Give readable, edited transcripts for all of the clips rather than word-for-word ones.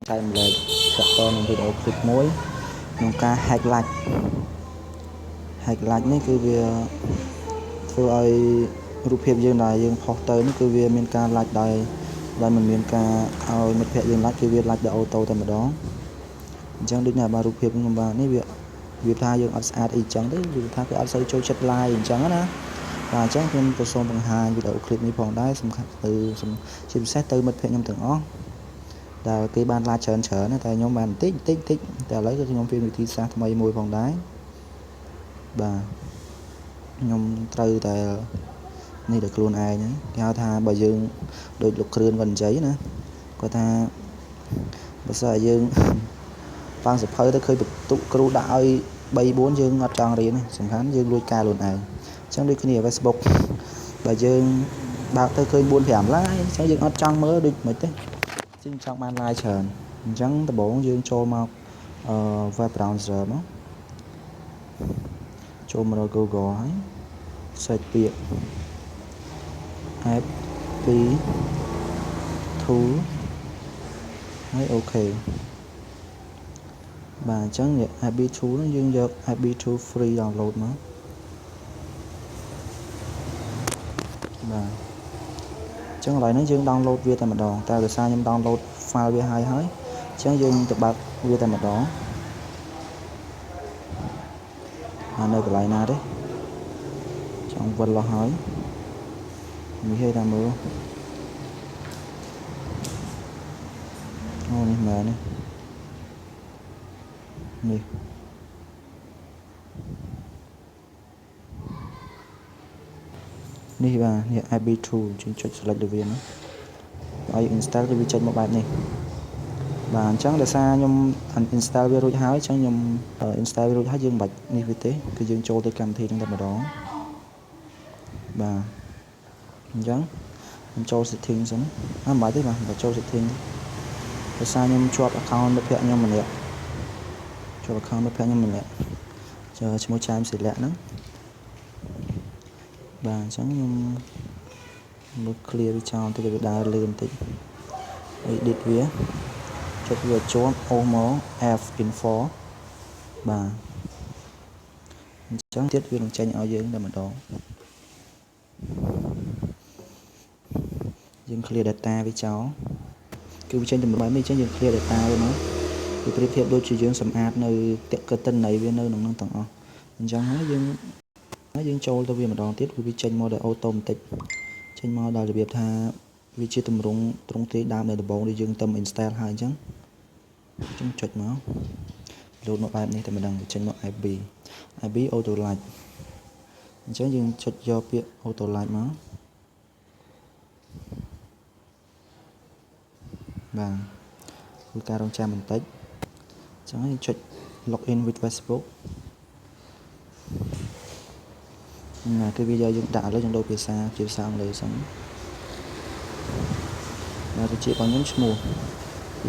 ចែកម្លែកទាក់ទងនឹងវីដេអូឃ្លីបមួយក្នុងការ hack like hack like នេះគឺវាធ្វើឲ្យរូបភាពយើងដែលយើងផុសទៅនេះគឺវាមានការ like ដោយដោយមិនមានការឲ្យមិត្តភ័ក្តិយើង like គឺវា like ដោយ auto តែម្ដងអញ្ចឹងដូចនេះបាទរូបភាពខ្ញុំបាទនេះវាវាថាយើងអត់ស្អាតអីចឹងទេវាថាគេអត់សូវចូលចិត្ត like អញ្ចឹងណាបាទអញ្ចឹងខ្ញុំក៏សូមបង្ហាញវីដេអូឃ្លីបនេះផងដែរសំខាន់ទៅជាពិសេសទៅមិត្តភ័ក្តិខ្ញុំទាំងអស់ដែលគេបាន like ច្រើនច្រើនតែខ្ញុំបានបន្តិចបន្តិចបន្តិចតែឥឡូវគឺខ្ញុំមានវិធីសាស្ត្រថ្មីមួយផងដែរបាទខ្ញុំត្រូវតែនេះដល់ខ្លួនឯងគេហៅថាបើយើងដូចលោកគ្រឿនគាត់និយាយណាគាត់ថាបើសិនឲ្យយើងប៉ាងសភៅទៅឃើញបន្ទុកគ្រូដាក់ឲ្យ3 4យើងអត់ចង់រៀនទេសំខាន់យើងលួចកែខ្លួនឯងអញ្ចឹងដូចគ្នា Facebook បើយើងបើកទៅឃើញ4 5 like អញ្ចឹងយើងអត់ចង់មើលដូចមិនទេយើងចង់បាន like ច្រើនអញ្ចឹងដំបូងយើងចូលមកអឺ web browser មកចូលមកដល់ Google ហើយ search ពាក្យ FB tool ហើយ OK បាទអញ្ចឹង FB tool ហ្នឹងយើងយក FB tool free download មកបាទអញ្ចឹងកន្លែងហ្នឹងយើង download វាតែម្ដងតែដោយសារខ្ញុំ download file វាហើយហើយអញ្ចឹងយើងទៅបើកវាតែម្ដងអានៅកន្លែងណាទេចង់វិលអស់ហើយនេះឲ្យតាមមើលអូនេះមែននេះនេះនេះបាទនេះ FB tool យើងចុច select លើវាមកឲ្យ install គឺវាចេញមកបែបនេះបាទអញ្ចឹងដោយសារខ្ញុំ install វារួចហើយអញ្ចឹងខ្ញុំ install វារួចហើយយើងមិនបាច់នេះវាទេគឺយើងចូលទៅកម្មវិធីហ្នឹងតែម្ដងបាទអញ្ចឹងខ្ញុំចូល setting សិនអត់មិនបាច់ទេបាទមិនចូល setting ដោយសារខ្ញុំជាប់ account មិត្តភ័ក្ដិខ្ញុំម្នាក់ជាប់ account មិត្តភ័ក្ដិខ្ញុំម្នាក់ឈ្មោះចាមសិលៈហ្នឹងបាទអញ្ចឹងខ្ញុំមើល clear វាចោលបន្តិចឲ្យវាដើរលឿនបន្តិច edit វាចុចវាជាប់អូសមក F info បាទអញ្ចឹងទៀតវានឹងចេញឲ្យយើងតែម្ដងយើង clear data វាចោលគឺវាចេញតម្រូវនេះអញ្ចឹងយើង clear data វាមកវាប្រៀបធៀបដូចជាយើងសម្អាតនៅតកតិន័យវានៅក្នុងនោះទាំងអស់អញ្ចឹងហើយយើងចូលទៅវាម្ដងទៀតវាចេញមកដោយ automatic ចេញមកដល់របៀបថាវាជាទម្រង់ទ្រង់ទ្រាយដើមនៅដំបូងដែលយើងទៅ install ហើយអញ្ចឹងចុចមកលោតមកបែបនេះតែម្ដងវាចេញមក FB FB auto like អញ្ចឹងយើងចុចយកពាក្យ auto like មកបាទគឺការរងចាំបន្តិចអញ្ចឹងយើងចុច login with Facebook ណាគឺវាយកយើងដាក់ឥឡូវយើងដូរភាសាជាភាសាអង់គ្លេសសិនបាទទៅជារបស់ខ្ញុំឈ្មោះ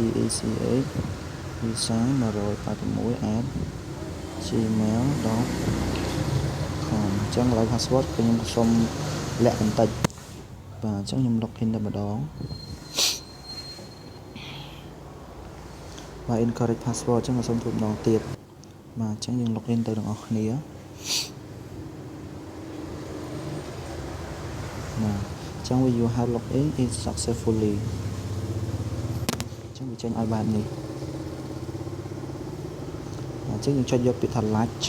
EECH វិសា181@gmail.com អញ្ចឹងឥឡូវ password គឺខ្ញុំសុំលាក់បន្តិចបាទអញ្ចឹងខ្ញុំ login តែម្ដងបាទ incorrect password អញ្ចឹងសូមធ្វើម្ដងទៀតបាទអញ្ចឹងយើង login ទៅទាំងអស់គ្នាបាទអញ្ចឹង you have login is successfully អញ្ចឹងវាចេញឲ្យបែបនេះអញ្ចឹងយើងចុចយកពាក្យថា like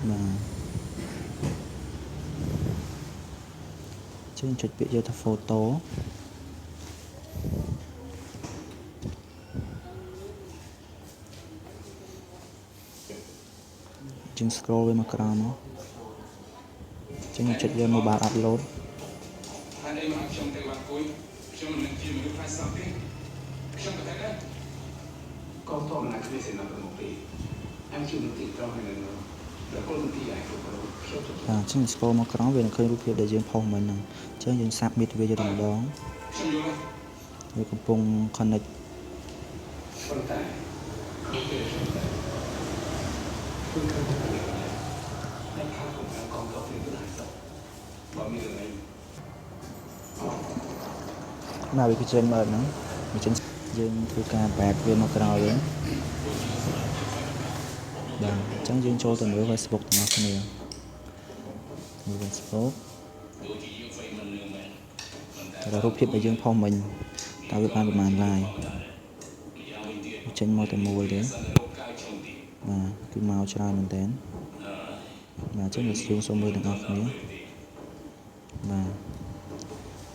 បាទចឹងចុចពាក្យយកថា photo ជាង scroll វាមកក្រោមមកចឹងចុចយក mobile upload ហើយអីមកខ្ញុំទៅបានគួយខ្ញុំមិនជាមនុស្សខ្លាចស្លាប់ទេខ្ញុំក៏តែដែរ កងទ័ពមិនអាចគ្មានសេនាប្រមុខទេអញជាមន្ទីរត្រង់ហើយនៅប្រគល់មន្ទីរឯគ្រប់គ្រងខ្ញុំទទួល បាទអញ្ចឹង scroll មកក្រោមវានឹងឃើញរូបភាពដែលយើងផុសមិញហ្នឹងអញ្ចឹងយើង submit វាយកតែម្ដង ខ្ញុំយល់ហើយ វាកំពុង connect ប៉ុន្តែក្នុងពេលខ្ញុំទៅគឺឃើញតែនេះហើយខាងកងទ័ពនេះគឺហើយសោះ មានរឿងអី បាទវាគឺចេញមកហ្នឹងវាចេញយើងធ្វើការ back វាមកក្រោយវិញបាទអញ្ចឹងយើងចូលទៅមើល Facebook ទាំងអស់គ្នាមើល Facebook តើរូបភាពដែលយើងផុសមិញតើវាបានប្រមាណ like ចេញមកតែមួយទេបាទគឺមកច្រើនមែនតើបាទអញ្ចឹងយើងសូមមើលទាំងអស់គ្នាបាទ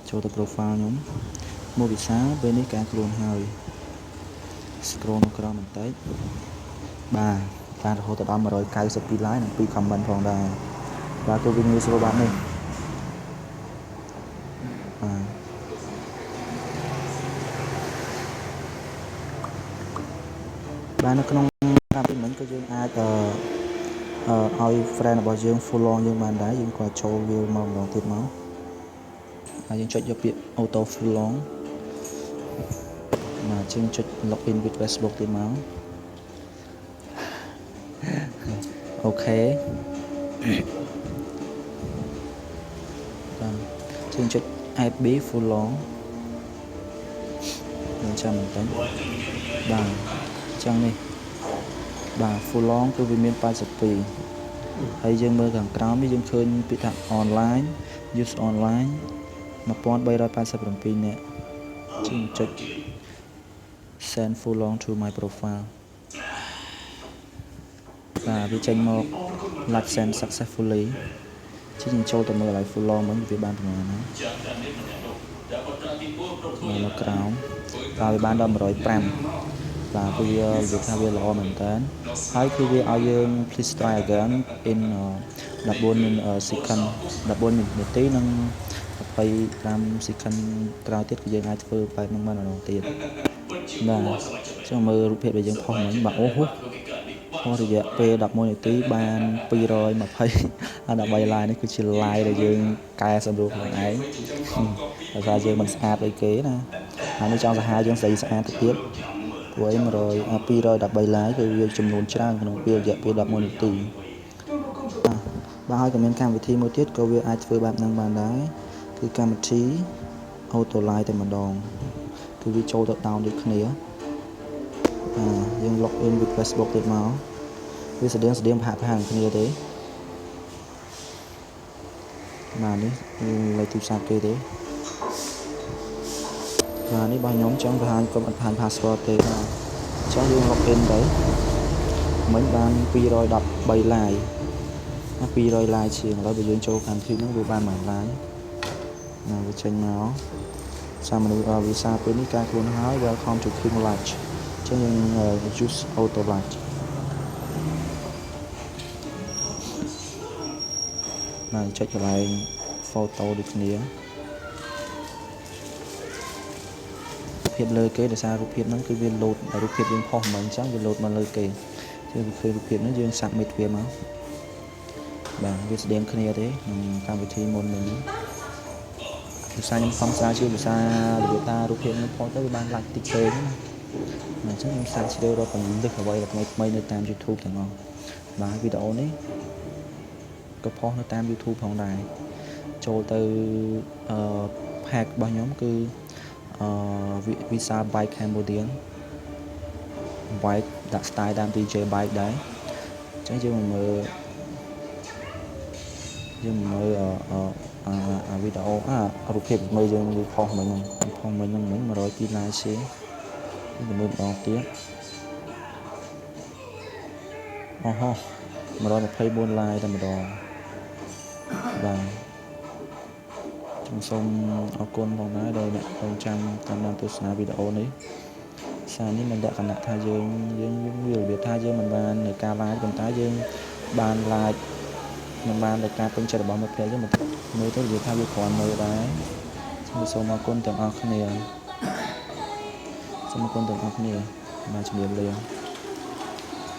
ចូលទៅ profile ខ្ញុំមួយវិសាលពេលនេះកែខ្លួនហើយ scroll មកក្រោមបន្តិចបាទបានរហូតដល់192 like និង2 comment ផងដែរបាទគឺវាងាយស្រួលបែបនេះបាទបាទនៅក្នុងកម្មវិធីមិញក៏យើងអាចអឺឲ្យ friend របស់យើង follow យើងបានដែរយើងក៏ចូលវាមកម្ដងទៀតមកហើយយើងចុចយកពាក្យ auto follow បាទជាងចុច login with Facebook ទៀតមក OK បាទជាងចុច FB follow នឹងចាំបន្តិចបាទអញ្ចឹងនេះបាទ follow គឺវាមាន82ហើយយើងមើលខាងក្រោមនេះយើងឃើញពាក្យថា online use online 1387នាក់ជាងចុច send follow to my profile បាទវាចេញមក like send successfully ជាងចូលទៅមើលឲ្យ follow មិញវាបានប្រហែលណានៅក្រោមបាទវាបានដល់105បាទគឺវានិយាយថាវាល្អមែនតើហើយគឺវាឲ្យយើង please try again in 14 second 14នាទីនិង25 second ក្រោយទៀតគឺយើងអាចធ្វើបែបហ្នឹងបានម្ដងទៀតបាទចង់មើលរូបភាពដែលយើងផុសមិញបាទអូហូផុសរយៈពេល11នាទីបាន220 13 like នេះគឺជា like ដែលយើងកែសម្រួលខ្លួនឯងដោយសារយើងមិនស្អាតដូចគេណាហើយនេះចង់សាហាវយើងស្រីស្អាតទៅទៀតព្រោះអី100 213 like គឺវាចំនួនច្រើនក្នុងពេលរយៈពេល11នាទីបាទហើយក៏មានកម្មវិធីមួយទៀតក៏វាអាចធ្វើបែបហ្នឹងបានដែរគឺកម្មវិធី auto like តែម្ដងគឺវាចូលទៅ down ដូចគ្នាបាទយើង log in with Facebook ទៀតមកវាស្តៀងស្តៀងប្រហាក់ប្រហែលគ្នាទេបាទនេះលេខទូរស័ព្ទគេទេបាទនេះរបស់ខ្ញុំចង់បង្ហាញកុំអត់បង្ហាញ password ទេបាទអញ្ចឹងយើង log in ទៅមិញបាន213 like 200 like ជាងឥឡូវបើយើងចូលកម្មវិធីហ្នឹងវាបាន1 like ណាវាចេញមកសាមនុស្សវីសាពេលនេះការខ្លួនហើយ welcome to King Lodge អញ្ចឹងយើង use auto like បាទចុចកន្លែង photo ដូចគ្នាភាពលើគេដោយសាររូបភាពហ្នឹងគឺវា load រូបភាពយើងផុសមកអញ្ចឹងវា load មកលើគេយើងឃើញរូបភាពហ្នឹងយើង submit វាមកបាទវាស្តៀងគ្នាទេនឹងកម្មវិធីមុននេះភាសាខ្ញុំខំស្រាវជ្រាវភាសារបៀបថារូបភាពខ្ញុំផុសទៅវាបាន like តិចពេកណាអញ្ចឹងខ្ញុំស្រាវជ្រាវរកពលឹះអ្វីដែលថ្មីថ្មីនៅតាម YouTube ទាំងអស់បាទវីដេអូនេះក៏ផុសនៅតាម YouTube ផងដែរចូលទៅអឺ page របស់ខ្ញុំគឺអឺ Visa Bike Cambodian bike ដាក់ style តាម DJ bike ដែរអញ្ចឹងយើងមកមើលយើងមកមើលអឺអាវីដេអូអារូបភាពមើលយើងផុសមិញហ្នឹងផុសមិញហ្នឹងមិញ102 like ជាងទៅមើលម្ដងទៀតអូហូ124 like តែម្ដងបាទខ្ញុំសូមអរគុណផងដែរដែលអ្នករងចាំតាមដានទស្សនាវីដេអូនេះសារនេះមិនលក្ខណៈថាយើងយើងវារបៀបថាយើងមិនបាននៅការ live ប៉ុន្តែយើងបាន live មិនបានដោយការពេញចិត្តរបស់មិត្តភក្តិយើងមើលទៅនិយាយថាវាគ្រាន់មើលដែរខ្ញុំសូមអរគុណទាំងអស់គ្នាសូមអរគុណទាំងអស់គ្នាបាទជំរាបលា។